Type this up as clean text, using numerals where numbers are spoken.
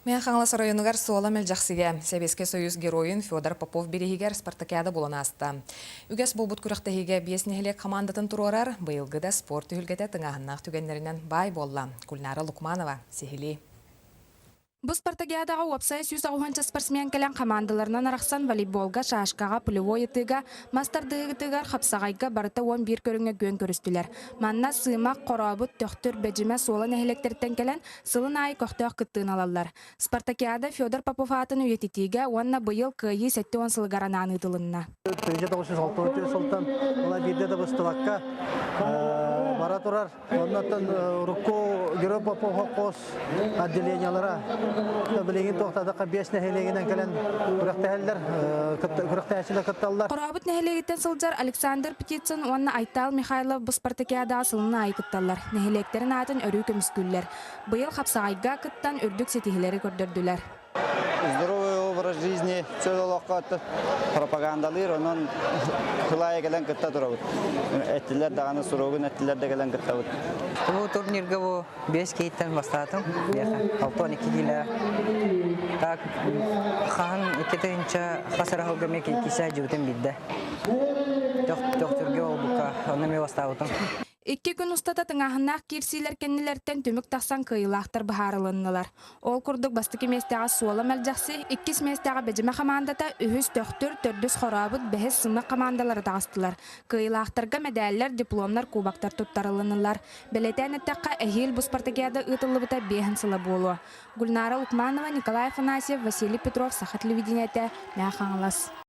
Мэҥэ Хаҥалас оройуонугар Суола Мэлдьэхсигэ Сэбиэскэй Союз геройун Федор Попов бирииһигэр спартакиада буолан ааста. Үгэс буолбут күрэхтэһиигэ биэс нэһилиэк хамаандатын туруорар быйылгы да спорт түһүлгэтэ тыҥааһыннаах түгэннэринэн баай буолла. Гульнара Лукманова сиһилии. Бу спартакиадаҕа уопсай 180 спортсмен кэлэн хамаандаларынан арахсан волейболга, шашкаҕа, пулевой ытыыга, мас тардыһыытыгар, хапсаҕайга барыта 11 көрүҥҥэ күөн көрүстүлэр. Манна Сыымах, Хорообут, Төхтүр, Бэдьимэ, Суола нэһилиэктэриттэн кэлэн сылын аайы көхтөөх кыттыыны ылаллар. Спартакиада Федор Попов аатын үйэтитиигэ уонна быйыл Кыайыы 70 сылыгар анаан ыытылынна. 1964 сылтан ыла биирдэ да быстыбакка бара турар. Оннуттан урукку Герой Попов холкуос отделениелара билигин туохтаатахха биэс нэһилиэгинэн кэлэн күрэхтэһэллэр, күрэхтэһээччилэр кытталлар. Хорообут нэһилиэгиттэн сылдьар Александр Птицын уонна Айтал Михайлов бу спартакиадаҕа сылын аайы кытталлар. Нэһилиэктэрин аатын өрүү көмүскүүллэр. Быйыл хапсаҕайга кыттан үрдүк ситиһиилэри көрдөрдүлэр. Здоровый образ жизни чөл олоххо пропагандалыыр, онон кылаайа кэлэн кытта турабыт. Эттилэр даҕаны суругун эттилэр да кэлэн кыттабыт. Бу турнирга бу 5 киһиттэн бастаатым. 62 киилэ. Так хаһан 2 тыһыынча хас эрэ мен кисе жыбытым билде. Төхтөргө олбукка, онно мен бастаабытым. Икки күн устата тыҥааһыннаах киирсиилэр кэннилэриттэн түмүк тахсан кыайыылаахтар быһаарылыннылар. Ол курдук бастакы миэстэҕэ Суола Мэлдьэхси, иккис миэстэҕэ Бэдьимэ хамаандата, үһүс Төхтүр, төрдүс Хорообут, бэһис Сымык хамаандалара таҕыстылар. Кыайыылаахтарга мэдээллэр, дипломнар, кубоктар туттарылыннылар. Бэлиэтээн эттэххэ, эһиил бу спартакиада ыытыллыбыта биэһин сыла буолуо. Гульнара Лукманова, Николай Афанасьев, Василий Петров, Саха телевидениетэ, Мэҥэ Хаҥалас.